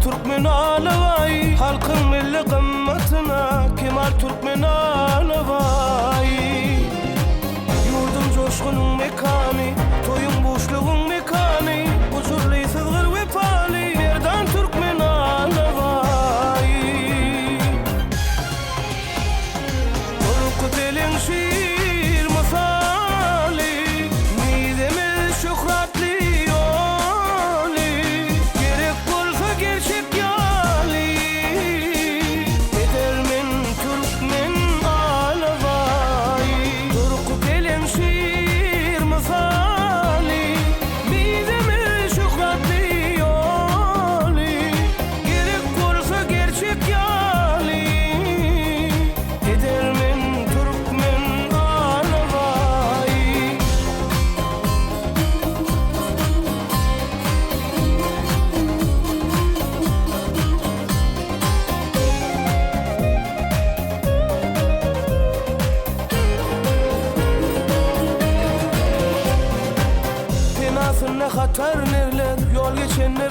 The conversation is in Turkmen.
türkmen alabaýy, Halkyň milli gymmatyna kemal türkmen alabaýy. Ýurdum joşgunyň mekany, Toýuň buşlugyň mekany, Gujurly syzgyr wepaly, Merdan türkmen alabaýy. Durky peleň şir mysaly, Mizemez şöhratly ýoly, Gerek bolsa gerçek ýaly, Edermen türkmen alabaýy. Durky peleň şir mysaly, Mizemez şöhratly ýoly, Gerek bolsa gerçek ýaly, Edermen türkmen alabaýy. Penasynda hatar nerler, Ýol geçenler.